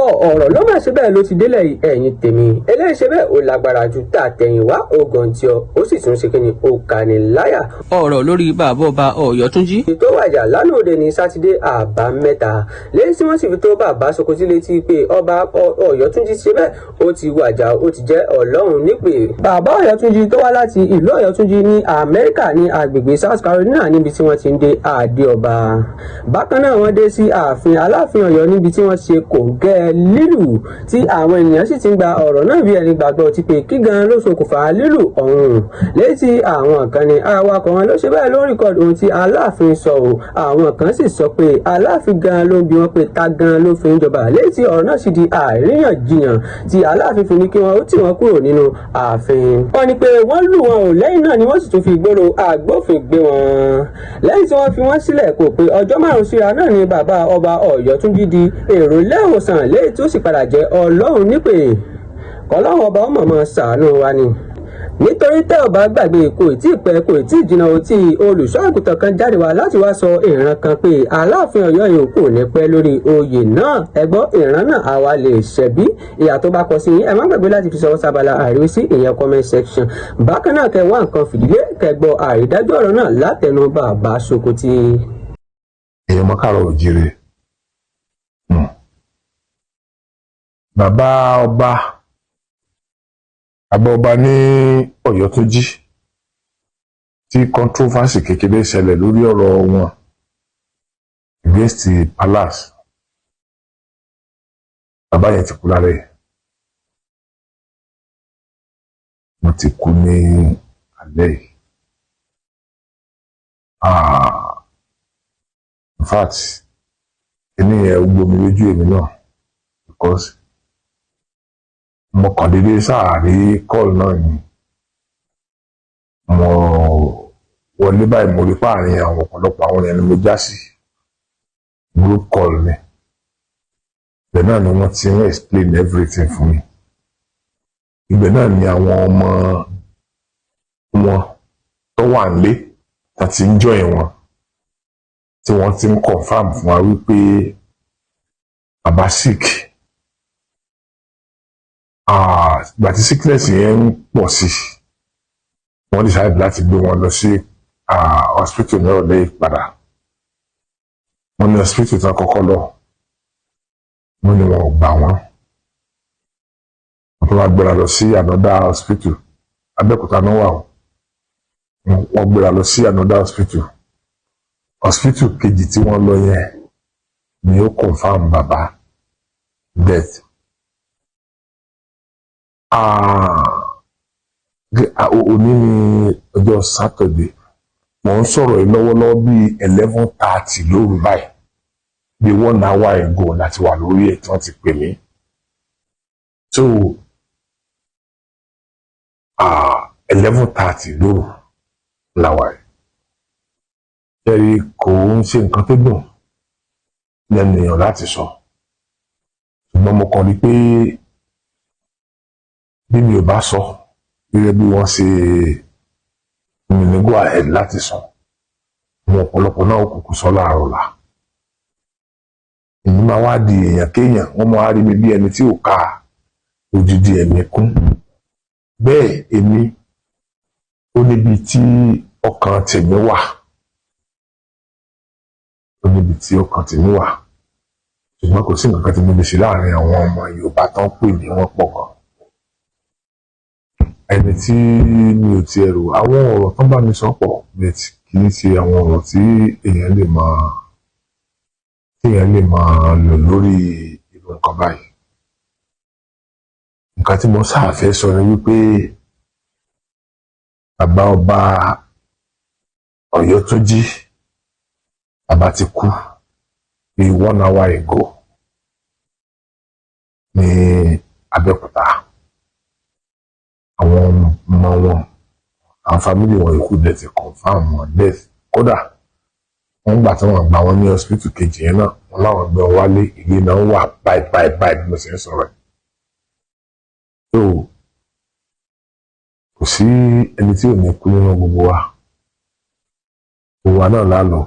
Tọ́ ọ̀rọ̀ ló mà ṣe bẹ́ẹ̀ ló ti délẹ̀ ẹ̀yìn tèmi. Eléyìí ṣe bẹ́ẹ̀ ó lágbára ju tá a tẹ̀yìn wá ogan tí ọ ó sì tún ṣe kí ni ó kà ní láyà. Ọ̀rọ̀ lórí bàbá ọba Ọ̀yọ́túnjí tó wàjà lánàá òde ní Sátidé Àbámẹ́ta, lẹ́yìn tí wọ́n sì fi tó bàbá Sokoti létí pé ọba Ọ̀yọ́túnjí ṣe bẹ́ẹ̀ ó ti wàjà, ó ti jẹ́ Ọlọ́run nípè. Bàbá Ọ̀yọ́túnjí tó wá láti ìlú Ọ̀yọ́túnjí ní Amẹ́ríkà ní agbègbè South Carolina, níbi tí wọ́n ti ń dé adé ọba. Bákan náà, wọ́n dé sí ààfin Aláàfin Ọ̀yọ́, níbi tí wọ́n ṣe kòńgẹ́ lílù, tí àwọn ènìyàn sì ti ń gba ọ̀rọ̀ náà bí ẹni gbàgbọ́ ti pé kí gan ló ṣokùnfà lílù ọ̀hún. Létí àwọn kan ní awakọ̀ wọn ló ṣe bẹ́ẹ̀ ló ń record ohun tí Aláàfin sọ ò. Àwọn kan sì sọ pé Aláàfin gan ló ń bi wọn pé ta gan ló fi ń jọba. Létí ọ̀rọ̀ náà sì di àríyànjiyàn, tí Aláàfin fi ní kí wọ́n ó tì wọ́n kúrò nínú ààfin. Wọ́n ní pé wọ́n lù wọn ò, lẹ́yìn náà ni wọ́n sì tún fi ìgboro agbófin gbé wọn. Lẹ́yìn tí wọ́n fi wọ́n sílẹ̀, kò pé ọjọ́ 5 síra náà ni bàbá ọba Ọ̀yọ́túnjí di èrò ilé ìwòsàn, léyìí tó sì padà jẹ́ Ọlọ́run nípè. Kọ́lọ́run ọba ọmọ mọ́ ṣàánú wa ni. Nítorí tẹ́ ò bá gbàgbé, kò tí ì pẹ́, kò tí ì jìnnà tí olùṣọ́ àgùntàn kan jáde wá láti wá sọ ìran kan pé Aláàfin Ọ̀yọ́ yìí kò ní pẹ́ lórí oyè náà. Ẹ gbọ́ ìran náà, àwa lè ṣẹ̀bí ìyà tó bá kọ sí yín. Ẹ má gbàgbé láti fi ṣọwọ́ sábàlá àríwísí, ìyẹn comment section. Bákan náà, kẹ́ wá nǹkan fìdílé, kẹ́ gbọ́ àrídájú ọ̀rọ̀ náà látẹnu bàbá Sokoti. Èèyàn mọ́ káàárọ̀ òjìrè. Bàbá ọba ní Ọ̀yọ́túnjí tí controversy kékeré ṣẹlẹ̀ lórí ọ̀rọ̀ wọn against the palace, bàbá yẹn ti kú lálẹ́ yìí. Wọ́n ti kú ní alẹ́ yìí. In fact, kíní yẹn ó gbomi lójú èmi náà, because mo kàn déédéé sáà rí call náà ni. Mo wọlé báyìí, mo rí páàrin àwọn ọ̀pọ̀lọpọ̀ àwọn èèyàn ni mo já sí group call ni. Ibẹ̀ náà ni wọ́n ti ń explain everything fún mi. Ibẹ̀ náà ni àwọn ọmọ wọn tó wà nílé tá ti ń join wọn, tí wọ́n ti ń confirm fún wa wípé bàbá sick. Ìgbà tí sickness yẹn ń pọ̀ sí, wọ́n decide láti gbé wọn lọ sí hospital ní ọ̀lẹ́ ìpadà. Wọ́n ní hospital tán kọ́kọ́ lọ, wọ́n ní wọn ò gbà wọ́n. Wọ́n tó wá gbéra lọ sí another hospital. Abẹ́òkúta náà wà o. Wọ́n gbéra lọ sí another hospital. Hospital kejì tí wọ́n lọ yẹn ni ó confirm bàbá death. Òní ni ọjọ́ Saturday, mò ń sọ̀rọ̀ yìí lọ́wọ́lọ́wọ́, bíi 11:30 lóru báyìí, bíi one hour ago láti wà lórí ẹ̀ tí wọ́n ti pè mí. So 11:30 lóru làwà yìí. Ṣẹ́rí, kò ń ṣe nǹkan tó dùn lẹ́nu èèyàn láti sọ, ṣùgbọ́n mo kàn rí pé bí mi ò bá sọ gẹ́gẹ́ bí wọ́n ṣe mi ní go ahead láti sọ, àwọn ọ̀pọ̀lọpọ̀ náà kúkú sọ láàárọ̀ la. Èmi máa wá di èèyàn kéèyàn, wọ́n máa rí mi bí ẹni tí ò ka odidi ẹ̀mí kún. Bẹ́ẹ̀ èmi ó níbi tí ọkàn tèmi wà, ó níbi tí ọkàn tèmi wà, ṣùgbọ́n kò sí nǹkan kan tí mo lè ṣe láàrin àwọn ọmọ Yorùbá tán pè ní wọ́n pọ̀ gan. Ẹni tí mi ò tiẹ̀ rò, àwọn ọ̀rọ̀ tán bá mi sọ pọ̀, but kì í ṣe àwọn ọ̀rọ̀ tí èèyàn lè máa lò lórí irú nǹkan báyìí. Nǹkan tí mo sáà fẹ́ sọ ni wípé bàbá ọba Ọ̀yọ́túnjí, bàbá ti kú bí one hour ago ní Abẹ́òkúta. Àwọn ọmọ wọn, àwọn family wọn yòókù dẹ̀ ti confirm wọn death. Kódà wọ́n gbà tí wọ́n gbà wọ́n ní hospital kejì yẹn náà, wọ́n láwọn gbé wọn wálé, ilé náà wà báyìí báyìí báyìí bí mo ṣe ń sọ̀rọ̀ ẹ̀. So kò sí ẹni tí ò ní kú nínú gbogbo wa. Gbogbo wa náà lálọ́.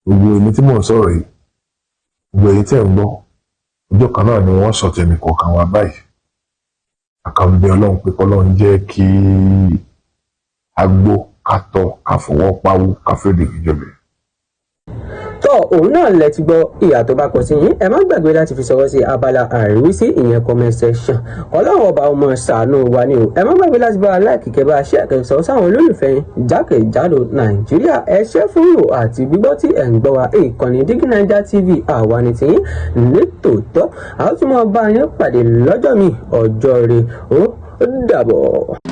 Gbogbo èmi tí mò ń sọ̀rọ̀ yìí, gbogbo èyí tẹ̀ ń gbọ́, Ọjọ́ kan náà ni wọ́n sọ tẹnì kọ̀ọ̀kan wa báyìí. Àkànbẹ Ọlọ́run pé kọ́lọ́run jẹ́ kí agbó ká tọ́, ká fọwọ́ pawú, ká fèrè ìjọba. Tọ́ òun náà lẹ ti gbọ́ ìyà tó bá kọ sí yín. Ẹ má gbàgbé láti fi sọwọ́ sí abala àríwísí, ìyẹn comment section. Ọlọ́run Ọba ọmọ ṣàánú wa ni o. Ẹ má gbàgbé láti bá a like, kẹ́ bá a share, kẹ́ sọ sáwọn olólùfẹ́ yín jákèjádò Nàìjíríà. Ẹ ṣé fún ìwò àti gbígbọ́ tí ẹ̀ ń gbọ́ wa. Ìkànnì Dígí Naija TV, àwa ni tiyín ní tòótọ́. A ó tún máa bá yín pàdé lọ́jọ́ mi, ọjọ́ rẹ̀. Ó dàbọ̀.